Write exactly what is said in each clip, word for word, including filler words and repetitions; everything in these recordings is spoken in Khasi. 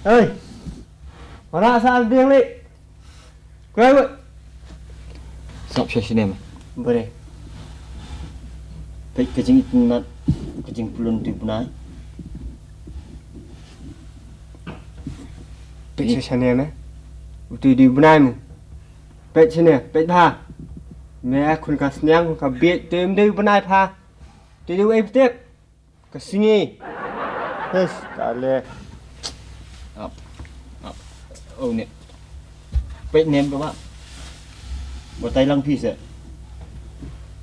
Oi. Ora sa ding li. Kwai wei. Sop sha shane me. Bere. Peit ka jingitynnat, ka jingpynlong tu bnai. Peit sha shane me. Utu di bnai mu. Peit shane, peit bha. Me khun ka sniang, khun ka bieit, tu im dei u bnai bha. Tu dei u ei ptep. Ka sngi. Hes, ka le. Ap, ap. Oh ne. Peit nem ka ba. Batai lang phi se.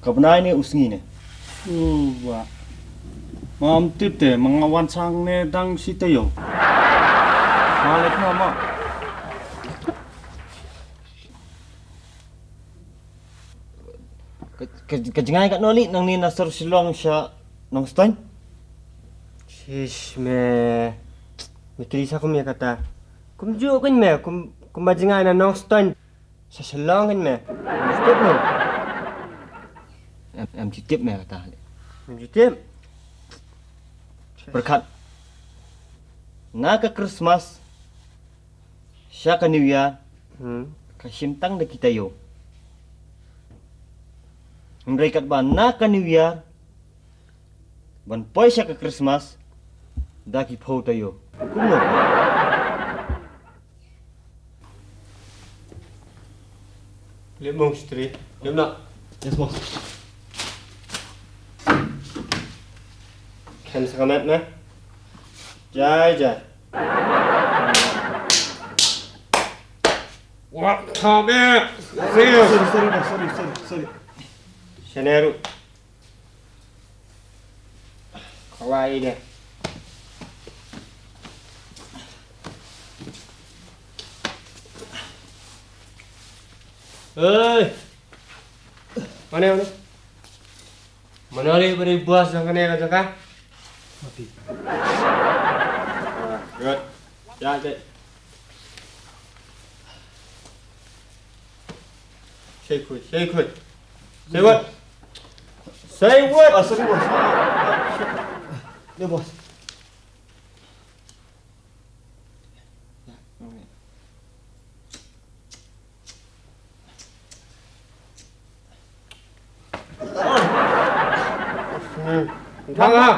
Ka bnai ne u sngi ne. U ba. Mam tip te, ma nga wan sang ne dang shi taïew. Ma le kha ma. Ka, ka, ka jngai katno li nangne na sor Shillong sha Nongstoiñ? Shish me. Me kylli sa kum ïa kata. Kumjuh kein me, kum, kumba jngai na Nongstoiñ sha Shillong kein me. Em ju tip mo? Em, em ju tip me kata. Em ju tip. Pyrkhat. Na ka Christmas sha ka New Year, hmm, ka shim tang da ki taïew. Hynrei katba na ka New Year ban poi sha ka Christmas da ki phew taïew. Kumno? Lip mong stri. Lip na. Yes, boss. Khen sa ka met na. Jai, jai. What? Come here. Sorry, sorry, sorry, boss. Sorry, sorry, sorry. Shane ruh. Kawai de. Hey. Mane, mane? Mane ri bari bos jong kane ka jaka? Mati. Ah, good. Ya, ya. Say quick, say quick. Say what? Say what? Ah, sorry, boss. Ah, ah, ah, shit. Ya, boss. Thang ha.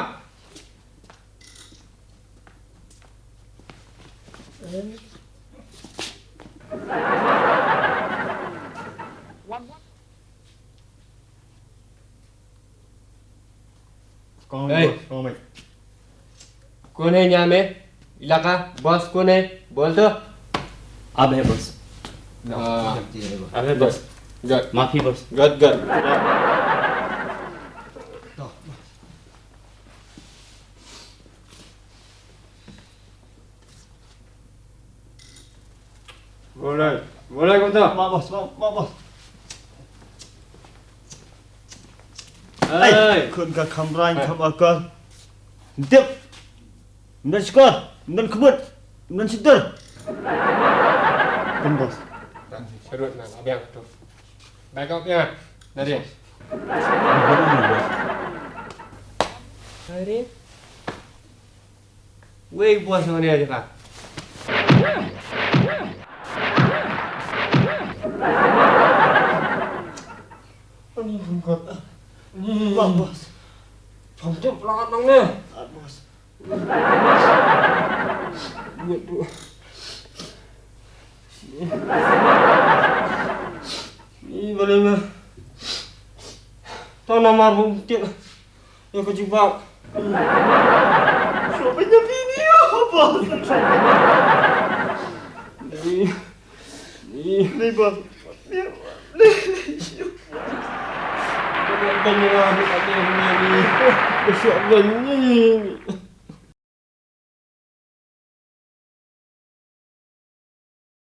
Kong, hey, boss, kong, mate. कौन है यहाँ में? इलाका बॉस कौन है? बोल तो। आप है बॉस। हाँ। आप है बॉस। गट। माफी बॉस। गट, गट। Boleh. Boleh kata. Mak bos, mak, mak bos. Hey. Hey, khun ka khamrain kham akal. Dip. Mdan shkor, mdan khmut, mdan shitur. Kum bos. Sharut na, abiang tu. Back up ya. Nari. Nari. Wei bos, ngane aja ka. Ani bungkot. Ani. Bang bos. Pom tem pelangat nang ne. Bos. Ni bale ma. To namar bung tip. Ïa ka jubab. Shuwa ban ïa phi ni, oh, bos. Ni, ni, ni, bos. Ni, ni. Shuwa ban ïa phi ni.